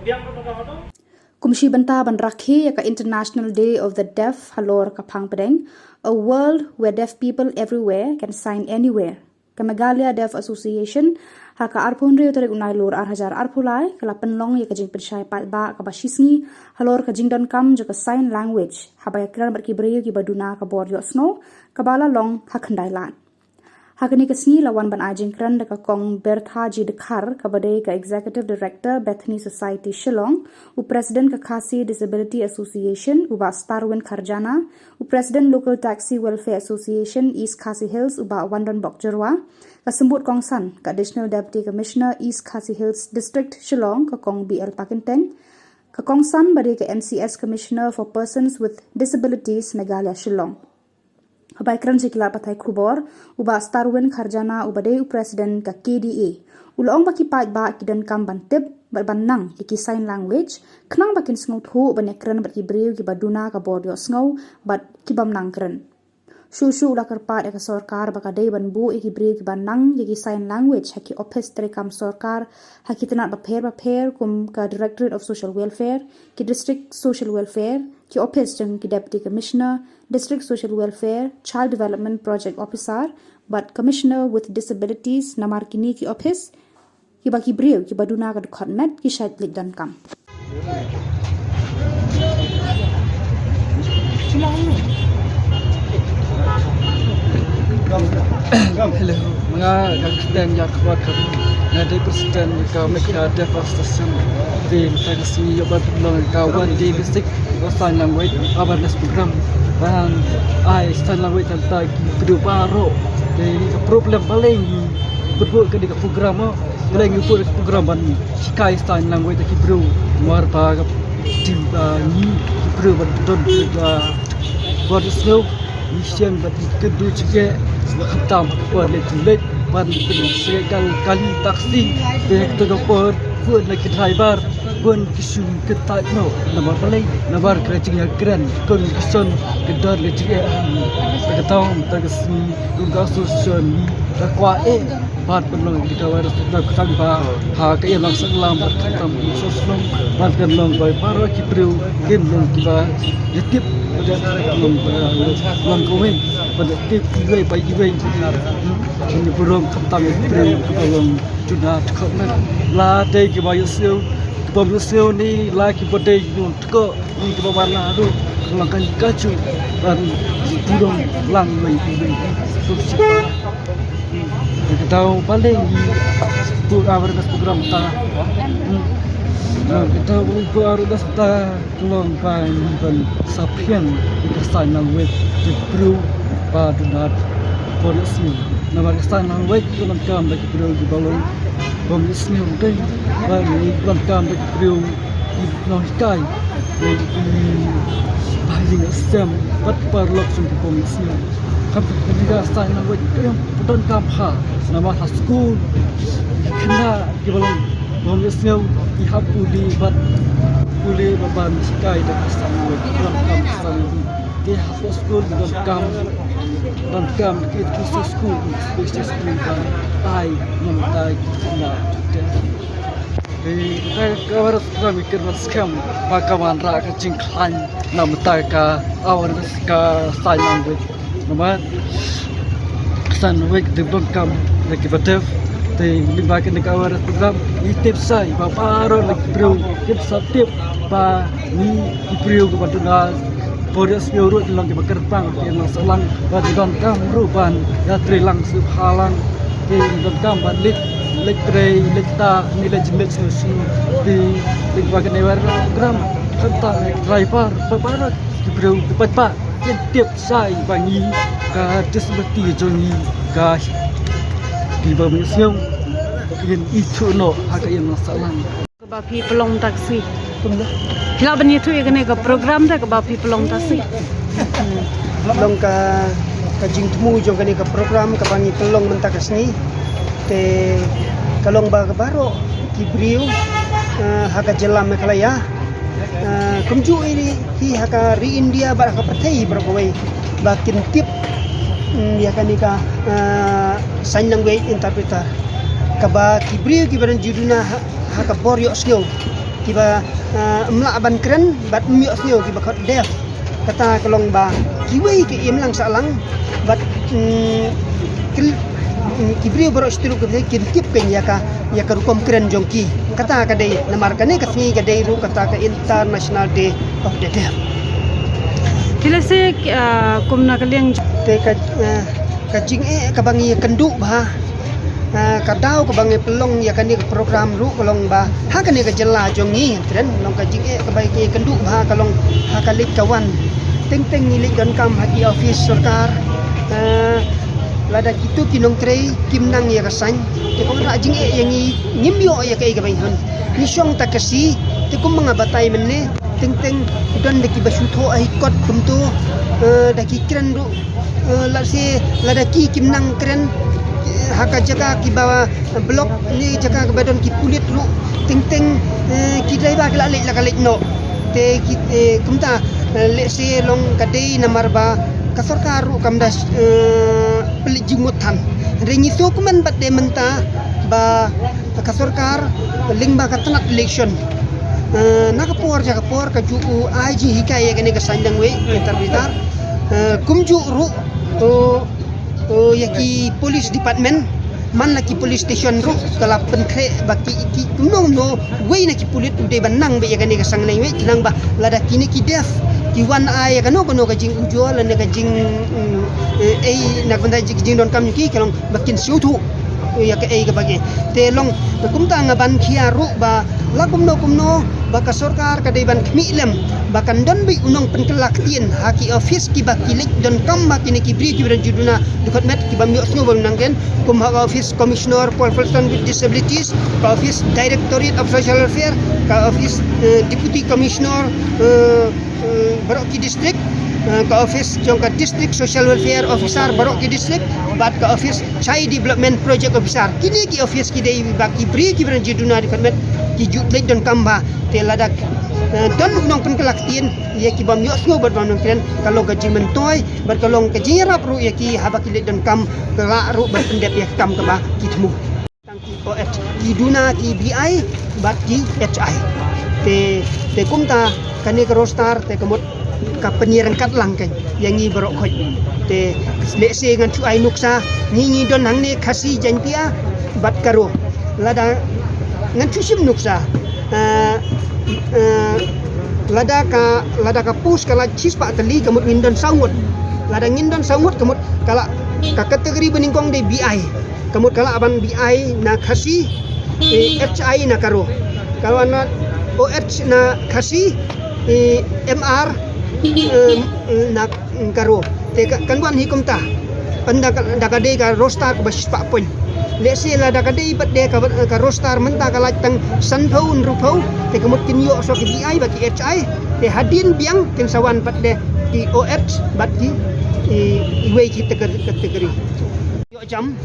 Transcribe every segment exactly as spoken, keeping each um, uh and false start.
Kum shi bynta ban rakhe ïa ka International Day of the Deaf halor ka phang pdeng, a world where deaf people everywhere can sign anywhere, ka Meghalaya Deaf Association ha ka arphew hynriew tarik u Nailur ar hajar arphew lai ka la pynlong ïa ka jingpynshai paidbah kaba shisngi halor ka jingdonkam jong ka sign language haba ïakren bad ki briew kiba duna ka bor ïohsngew kaba la long ha Khyndailad. Ha kane ka sngi la wan ban ai jingkren da ka Kong Bertha G Dkhar kaba dei ka Executive Director Bethany Society Shillong, u President ka Khasi Disability Association u Bah Starwin Kharjana, u President Local Taxi Welfare Association East Khasi Hills u Bah Wandonbok Jyrwa, ka symbud kongsan ka Additional Deputy Commissioner East Khasi Hills District Shillong ka Kong B L Pakenteng, ka kongsan ba dei ka M C S Commissioner for Persons with Disabilities Meghalaya Shillong. Haba ïakren sha ki lad pathai khubor, u Bah Starwin Kharjana uba dei u President ka K D A u la ong ba ki paidbah ki donkam ban tip bad ban nang ïa ki sign language khnang ba kin sngewthuh ban ïakren bad ki briew kiba duna ka bor ïohsngew bad ki bym nang kren. Shuh shuh u la kyrpad ïa ka sorkar ba ka dei ban buh ïa ki briew kiba nang ïa ki sign language ha ki ophis treikam sorkar ha ki tnat bapher bapher kum ka Directorate of Social Welfare, ki District Social Welfare, ki ophis jong ki Deputy Commissioner, District Social Welfare, Child Development Project Officer bad Commissioner with Disabilities, namar kine ki ophis kiba ki briew kiba duna ka dkhot met ki shait leit donkam. Hello, nga ka Kristen ïa ka wat ka. Nga dei Kristen ka Meghalaya Deaf Association. Te mynta ka sngi ïa ba pynlong ka one day basic sign language awareness program. Ban ai sign language tang ta ki briew baroh. Te ka problem ba leng ki pynbuh ka dei ka program, ba leng ki pynbuh ka program ban hikai sign language ta ki briew. Namar ba ka tim ba ngi ki briew ban don ka bor ïohsngew. Ngi shem ba ki kynduh jingeh ba khamtam ha ka por leit leit ban pynshai kal kali taxi. Te ha kato ka por bun na ki driver bun ki shu kyntait noh namar balei, namar ka jingïakren condition ka dor ka jingeh. Te ka tang te ka sngi kum ka association ka kwah eh ban pynlong ïa ka awareness program khnang ba ha ka ïing lang sahlang bad khamtam ki shnong ban pynlong ba baroh ki briew kin long kiba ïatip ba long ba long kawei ba ïatip iwei pa iwei. Kin burom khamtam ïa ki briew kiba long juna tkhot met la dei kiba ïohsngew kiba ïohsngew ne la kiba dei ki long tkhot. Ni kiba wan na ruh ka long ka kajuh ban burom lang wei wei. Ka dei ba leng ngi buh awareness program ta. Ka dei ba leng buh awareness ta ka long ba ngi ban sa pynïeng ïa ka sign language ki briew ba duna ka bor ïohsngew. Namar ka sign language ka long kam da ki briew kiba long bym ïohsngew dei ba ngi long kam da ki briew ki nonghikai, ki ba ïing sem bad ki paralok jong ki bym ïohsngew. Kam ka sign language ka ïeng ba donkam ha namar ha skul ki khynnah kiba long bym ïohsngew ki hap pule bad pule ba ban hikai da ka sign language, ba donkam ka sign language. Te hapoh skul donkam, donkam ki special school, special school ban ai na bynta ki khynnah. Te ka awareness program ka kyrmen skhem ba ka wanrah ka jingkhlaiñ na bynta ka awareness ka sign language. Namar ka sign language ka dei ba donkam ïa kiba deaf. Te lyngba kane ka awareness program ngi tip shai ba baroh na ki briew kin sa tip ba ngi ki briew kiba duna ka bor ïohsngew ruh ngi long kiba kyrpang, ngi long sahlang ba ngi donkam ruh ban ïatrei lang sha bhalang. Te ngi donkam ban leit, leit trei, leit ktah, ngi leit jingmut sngewsih. Te lyngba kane ka program khamtam ïa ki driver, ba baroh ki briew ki paidbah kin tip shai ba ngi ka disability jong ngi ka ki bym ïohsngew kin ithuh noh ha ka ïing sahlang. Kaba phi pynlong mynta ka sngi. Phi lah ban ïathuh ïa kane ka program da kaba phi pynlong mynta ka sngi. Long ka, ka jingthmu jong kane ka program kaba ngi pynlong mynta ka sngi. Te ka long ba ka baroh ki briew, eh, ha ka jylla Meghalaya, eh, kumjuh ïa ki ha ka ri India bad ha ka pyrthei baroh kawei ba kin tip, mm, ïa kane ka, eh, sign language interpreter. Kaba ki briew kiba don jingduna ha, ha ka bor ïohsngew. kiba, eh, ym lah ban kren bad ym ïohsngew, kiba khot deaf. Kata ka long ba kiwei ki imlang sahlang bad, mm, ki, mm, ki briew baroh shi tylli ruh ki tip kein ïa ka, ïa ka rukom kren jong ki. Kata ka dei namar kane ka sngi ka dei ruh kata ka International Day of the Deaf. Te lehse, ah, kum na ka liang te ka, ah, ka jingeh kaba ngi ïakynduh bha, ah, ka daw kaba ngi pynlong ïa kane ka program ruh ka long ba ha kane ka jylla jong ngi, kren long ka jingeh kaba ngi ïakynduh bha ka long ha ka leit ka wan. Teng teng ngi leit donkam ha ki office sorkar, ah, lada kito ki nongtrei kim nang ïa ka sign, te ka wanrah jingeh ïa ngi, ngim ïoh ïa kaei kaba ngi hun. Ngi shong ta Khasi, te kumba nga batai mynne, teng teng don da kiba shu thoh ha i kot kumto, eh, da ki kren ruh, eh, lehse lada ki kim nang kren, eh, ha ka jaka kiba block ne jaka kiba don ki pulit ruh, teng teng, eh, ki driver ki la leit la ka leit noh. Te ki, eh, kumta, eh, lehse long ka dei namar ba ka sorkar ruh kam da, eh, pynleit jingmut than. Hynrei ngi sngewkmen pat de mynta ba ka sorkar lyngba ka tnat election, eh, na ka por sha ka por ka ju u ai jinghikai ïa kane ka sign language interpreter, eh, kumjuh ruh, eh, eh, ïa ki police department, man la ki police station ruh ka la pynkhreh ba ki, ki kumno kumno wei na ki pulit u dei ban nang beit ïa kane ka sign language, khnang ba lada kine ki deaf ki wan ai ïa kano kano ka jingujor lane ka jing, mm, eh, ei na ka bynta jing, jingdonkam jong ki, ka long ba kin sngewthuh ïa kaei kaba ngi. Te long kumta nga ban khia ruh ba la kumno kumno ba ka sorkar ka dei ban khmih lem ba kan don beit u nongpynkylla ktien ha ki office kiba ki leit donkam ha kine ki briew kiba don jingduna dkhot met kiba ym ïohsngew bad ym nang kren, kum ha ka office Commissioner for Persons with Disabilities, ka office Directorate of Social Welfare, ka office, eh, Deputy Commissioner, eh, eh, baroh ki district, eh, ka office jong ka District Social Welfare Officer baroh ki district, bad ka office Child Development Project Officer. Kine ki office ki dei ba ki briew kiba don jingduna dkhot met ki ju leit donkam bha. Te lada, eh, don u nongpynkylla ktien ïa kiba ym ïohsngew bad bym nang kren, ka long ka jingmyntoi bad ka long ka jingïarap ruh ïa ki haba ki leit donkam, ka lah ruh ban pyndep ïa ka kam kaba ki thmu. Tang ki O H, ki duna ki B I bad ki H I. Te, te kumta kane ka roster te ka mut ka pynïaryngkat lang kein ïa ngi baroh khoit. Te lehse ngan shu ai nuksa, ngi, ngi don hangne Khasi, Jaiñtia bad Garo. Lada ngan shu shim nuksa, eh, eh, lada ka, lada ka post ka lait shispah tylli, ka mut ngin don saw ngut. Lada ngin don saw ngut, ka mut ka la, ka category banyngkong dei B I. Ka mut ka lah ban B I na Khasi, eh, H I na Garo. Ka lah na O H na Khasi, eh, M R, eh, na Garo. Te ka, kan wan hi kumta. Ynda ka, da ka dei ka roster kaba shispah point. Lehse lada ka dei pat de ka, ka roster mynta ka lait tang sanphew hynriewphew, te ka mut kin ïoh shuh ki B I bad ki H I. Te hadien biang kin sa wan pat de ki O H bad ki, eh, iwei ki category, category. Ïoh jam,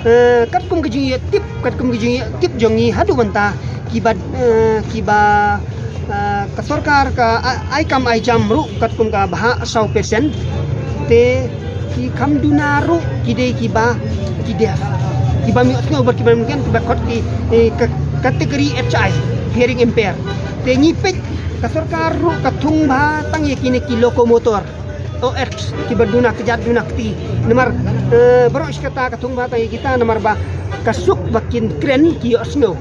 eh, katkum ka jingïohtip, katkum ka jingïohtip jong ngi haduh mynta kiba, eh, kiba, eh, ka sorkar ka a-, ai kam ai jam ruh katkum ka bha saw percent. Te ki kham duna ruh ki dei kiba ki deaf, kiba ym ïohsngew bad kiba ym kren, kiba khot ki, eh, ka category H I, hearing impair. Te ngi peit ka sorkar ruh ka thung bha tang ïa kine ki locomotor. O H, kiba duna kjat duna kti. Namar, eh, baroh shi katta ka thung bha tang ïa kita namar ba ka suk ba kin kren ki ïohsngew.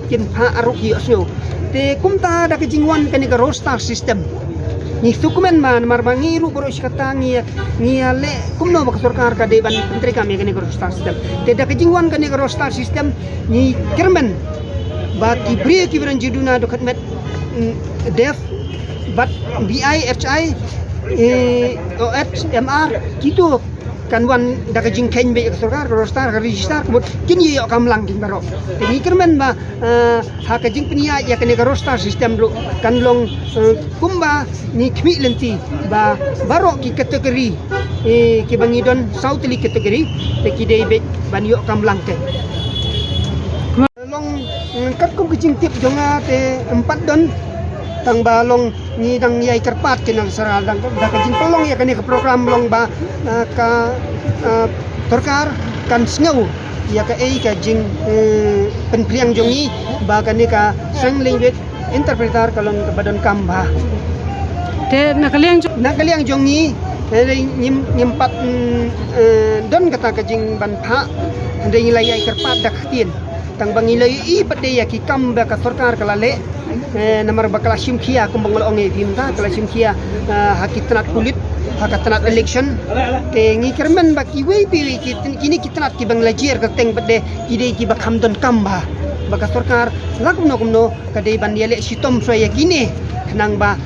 Kin phah ruh ki ïohsngew. Te kumta da ka jingwan kane ka roster system, ngi sngewkmen ba namar ba ngi ruh baroh shi katta ngi, ngi ïaleh kumno ba ka sorkar ka dei ban pyntreikam ïa kane ka roster system. Te da ka jingwan kane ka roster system ngi kyrmen ba ki briew kiba don jingduna dkhot met, mm, deaf bad B I, H I, eh, O H, M R, kito kan wan da ka jingkheiñ beit ka sorkar, ka roster, ka register, ka mut kin ïoh kam lang kin baroh. Te ngi kyrmen ba, eh, ha ka jingpynïaid ïa kane ka roster system ruh kan long, eh, kumba ngi khmih lynti ba baroh ki category, eh, kiba ngi don saw tylli category, te ki dei beit ban ïoh kam lang kein. Long, mm, katkum ka jingtip jong nga te em pat don. Tang ba long ngi dang ïai kyrpad ki nongshakri dang da ka jingpynlong ïa kane ka program long ba, eh, ka, eh, sorkar kan sngew ïa kaei ka jing, eh, pynphriang jong ngi ba kane ka sign language Interpreter ka long kaba donkam bha. Te na ka liang jong, na ka liang jong ngi, eh, ngim, ngim pat, mm, eh, don kata ka jingban phah. Hynrei ngi la ïai kyrpad da ka ktien. Tang ba ngi la ïohi pat de ïa ki kam ba ka sorkar ka la leh. Eh, namar ba ka la shim khia, kumba nga la ong ïa phi mynta, ka la shim khia, eh, ha ki tnat pulit, ha ka tnat election. Te ngi kyrmen ba kiwei pa kiwei ki, kine ki tnat kiba ngi la jer kyrteng pat de, ki dei kiba kham donkam bha. Ba ka sorkar la kumno kumno ka dei ban ïaleh shitom shuwa ïa kine, khnang ba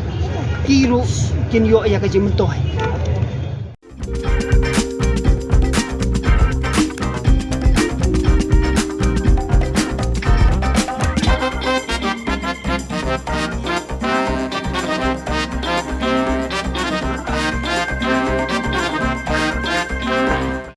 ki ruh kin ïoh ïa ka jingmyntoi.